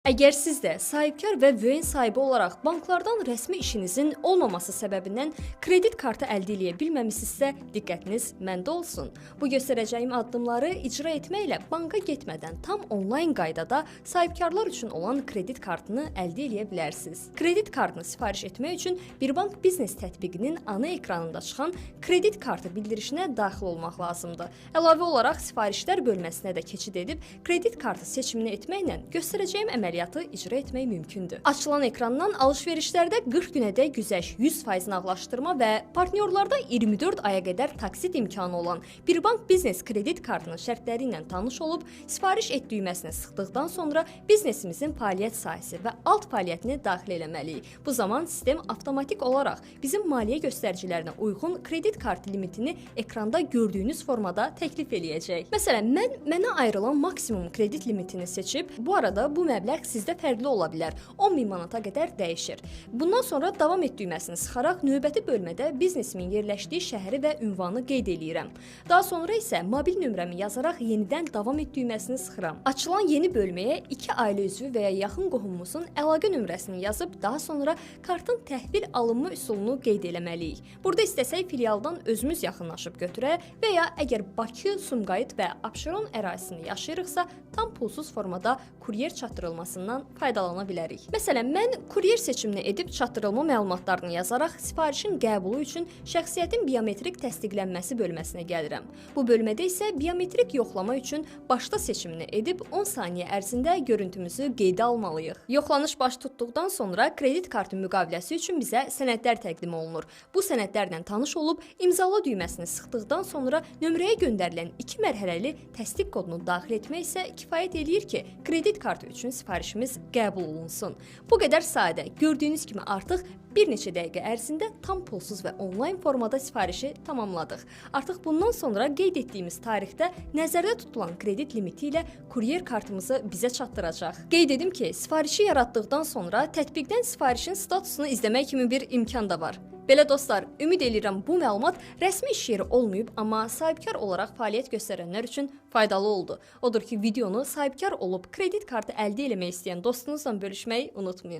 Əgər siz də sahibkar və vəyin sahibi olaraq banklardan rəsmi işinizin olmaması səbəbindən kredit kartı əldə eləyə bilməmisinizsə, diqqətiniz məndə olsun. Bu göstərəcəyim addımları icra etməklə banka getmədən tam onlayn qaydada sahibkarlar üçün olan kredit kartını əldə eləyə bilərsiniz. Kredit kartını sifariş etmək üçün bir bank biznes tətbiqinin ana ekranında çıxan kredit kartı bildirişinə daxil olmaq lazımdır. Əlavə olaraq sifarişlər bölməsinə də keçid edib kredit kartı seçimini etməklə göstərəcəyim əməliyyatı icra etmək mümkündür. Açılan ekrandan alış-verişlərdə 40 günədək güzəşt, 100% nağdlaşdırma və partnyorlarda 24 aya qədər taksit imkanı olan bir bank biznes kredit kartının şərtləri ilə tanış olub sifariş et düyməsini sıxdıqdan sonra biznesimizin fəaliyyət sahəsi və alt fəaliyyətini daxil eləməliyik. Bu zaman sistem avtomatik olaraq bizim maliyyə göstəricilərinə uyğun kredit kartı limitini ekranda gördüyünüz formada təklif eləyəcək. Məsələn, mən mənə ayrılan maksimum kredit limitini seçib, bu arada bu məbləğ sizdə fərqli ola bilər. 10 min manata qədər dəyişir. Bundan sonra davam et düyməsini sıxaraq növbəti bölmədə biznesimin yerləşdiyi şəhəri və ünvanı qeyd eləyirəm. Daha sonra isə mobil nömrəmi yazaraq yenidən davam et düyməsini sıxıram. Açılan yeni bölməyə iki ailə üzvü və ya yaxın qohumumuzun əlaqə nömrəsini yazıb daha sonra kartın təhvil alınma üsulunu qeyd eləməliyik. Burada istəsək filialdan özümüz yaxınlaşıb götürə və ya əgər Bakı, Sumqayıt və Abşeron ərazisində yaşayırıqsa, tam pulsuz formada kuryer çatdırılmasından faydalana bilərik. Məsələn, mən kuryer seçimini edib çatdırılma məlumatlarını yazaraq sifarişin qəbulu üçün şəxsiyyətin biometrik təsdiqlənməsi bölməsinə gəlirəm. Bu bölmədə isə biometrik yoxlama üçün başda seçimini edib 10 saniyə ərzində görüntümüzü qeydə almalıyıq. Yoxlanış baş tutduqdan sonra kredit kartı müqaviləsi üçün bizə sənədlər təqdim olunur. Bu sənədlərlə tanış olub imzala düyməsini sıxdıqdan sonra nömrəyə göndərilən iki mərhələli təsdiq kodunu daxil etmək isə kifayət eləyir ki, kredit kartı üçün sifarişimiz qəbul olunsun. Bu qədər sadə. Gördüyünüz kimi artıq bir neçə dəqiqə ərzində tam pulsuz və onlayn formada sifarişi tamamladıq. Artıq bundan sonra qeyd etdiyimiz tarixdə nəzərdə tutulan kredit limiti ilə kuryer kartımızı bizə çatdıracaq. Qeyd edim ki, sifarişi yaratdıqdan sonra tətbiqdən sifarişin statusunu izləmək kimi bir imkan da var. Belə dostlar, ümid eləyirəm bu məlumat rəsmi iş yeri olmayıb, amma sahibkar olaraq fəaliyyət göstərənlər üçün faydalı oldu. Odur ki, videonu sahibkar olub kredit kartı əldə eləmək istəyən dostunuzla bölüşməyi unutmayın.